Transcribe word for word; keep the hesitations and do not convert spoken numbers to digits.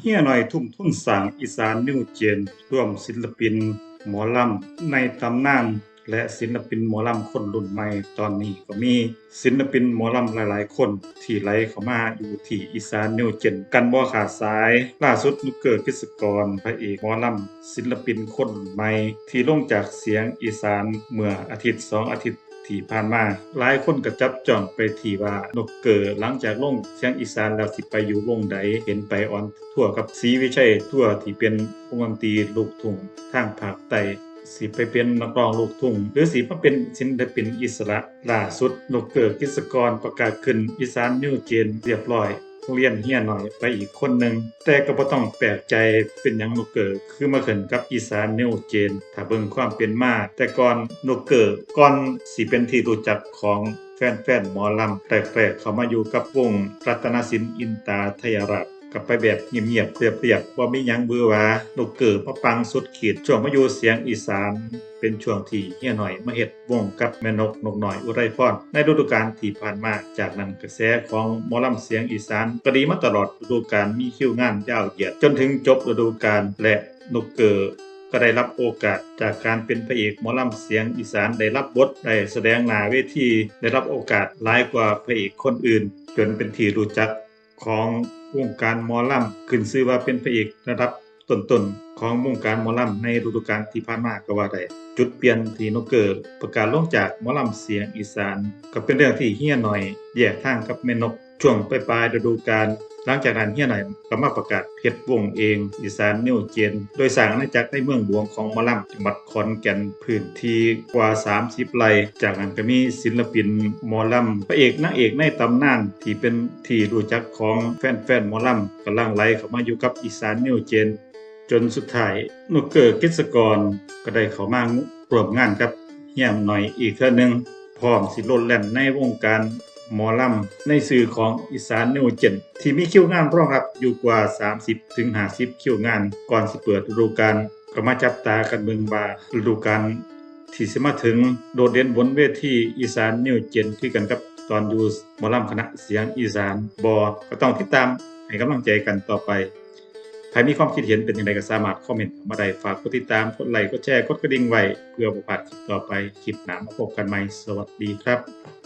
เฮียหน่อยทุ่มทุนสร้างอีสานนิวเจน รวมศิลปินหมอลำในตำนาน และศิลปินหมอลำคนรุ่นใหม่ ตอนนี้ก็มีศิลปินหมอลำหลายๆคนที่ไหลเข้ามาอยู่ที่อีสานนิวเจนกันบ่ขาดสาย ล่าสุดนกเกอร์ กฤษกร พระเอกหมอลำศิลปินคนใหม่ที่ลงจากเสียงอีสานเมื่ออาทิตย์สองอาทิตย์ที่ผ่านมา หลายคนก็จับจ้องไปที่ว่านกเกอร์ หลังจากลงเสียงอีสานแล้วสิไปอยู่วงใด เห็นไปออนทัวร์กับศรีวิชัยทัวร์ที่เป็นวงดนตรีลูกทุ่งทางภาคใต้ สิไปเป็นนักร้องลูกทุ่ง หรือสิมาเป็นศิลปินอิสระ ล่าสุดนกเกอร์ กฤษกร ประกาศขึ้นอีสานนิวเจนเรียบร้อย เรียนเฮียหน่อยไปอีกคนหนึ่ง แต่ก็บ่ต้องแปลกใจเป็นหยังนกเกอร์คือมาขึ้นกับอีสานนิวเจน ถ้าเบิ่งความเป็นมา แต่ก่อนนกเกอร์ ก่อนสิเป็นที่รู้จักของแฟนๆหมอลำ แรกๆเข้ามาอยู่กับวงรัตนสิน อินตาทยราช ก็ไปแบบเงียบๆเรียบๆ บ่มีหยังหวือหวา นกเกอร์มาปังสุดขีด ช่วงมาอยู่เสียงอีสาน เป็นช่วงที่เฮียหน่อยมาเฮ็ดวงกับแม่นก นกน้อยอุไรพร ในฤดูกาลที่ผ่านมา จากนั้นกระแสของหมอลำเสียงอีสานก็ดีมาตลอดฤดูกาล มีคิวงานยาวเหยียดจนถึงจบฤดูกาล และนกเกอร์ก็ได้รับโอกาสจากการเป็นพระเอกหมอลำเสียงอีสาน ได้รับบท ได้แสดงหน้าเวที ได้รับโอกาสหลายกว่าพระเอกคนอื่น จนเป็นที่รู้จักของวงการหมอลำ ขึ้นชื่อว่าเป็นพระเอกระดับต้นๆของวงการหมอลำในฤดูกาลที่ผ่านมาก็ว่าได้ จุดเปลี่ยนที่นกเกอร์ประกาศลงจากหมอลำเสียงอีสาน ก็เป็นเรื่องที่เฮียหน่อยแยกทางกับแม่นก ช่วงปลายๆฤดูกาล หลังจากนั้นเฮียหน่อยก็มาประกาศเฮ็ดวงเอง อีสานนิวเจน โดยสร้างอาณาจักรในเมืองหลวงของหมอลำ จังหวัดขอนแก่น พื้นที่กว่าสามสิบไร่ จากนั้นก็มีศิลปินหมอลำ พระเอกนางเอกในตำนานที่เป็นที่รู้จักของแฟนๆหมอลำ ก็หลั่งไหลเข้ามาอยู่กับอีสานนิวเจน จนสุดท้ายนกเกอร์ กฤษกร ก็ได้เข้ามาร่วมงานกับเฮียหน่อยอีกเทื่อหนึ่ง พร้อมสิโลดแล่นในวงการหมอลำในชื่อของอีสานนิวเจน ที่มีคิวงานรองรับอยู่กว่าสามสิบถึงห้าสิบคิวงาน ก่อนสิเปิดฤดูกาล ก็มาจับตากันเบิ่งว่าฤดูกาลที่สิมาถึง โดดเด่นบนเวทีอีสานนิวเจนคือกันกับตอนอยู่หมอลำคณะเสียงอีสานบ่ ก็ต้องติดตามให้กำลังใจกันต่อไป ใครมีความคิดเห็นเป็นจั่งใดก็สามารถคอมเมนต์เข้ามาได้ ฝากกดติดตาม กดไลค์ กดแชร์ กดกระดิ่งไว้ เพื่อบ่พลาดคลิปต่อไป คลิปหน้ามาพบกันใหม่ สวัสดีครับ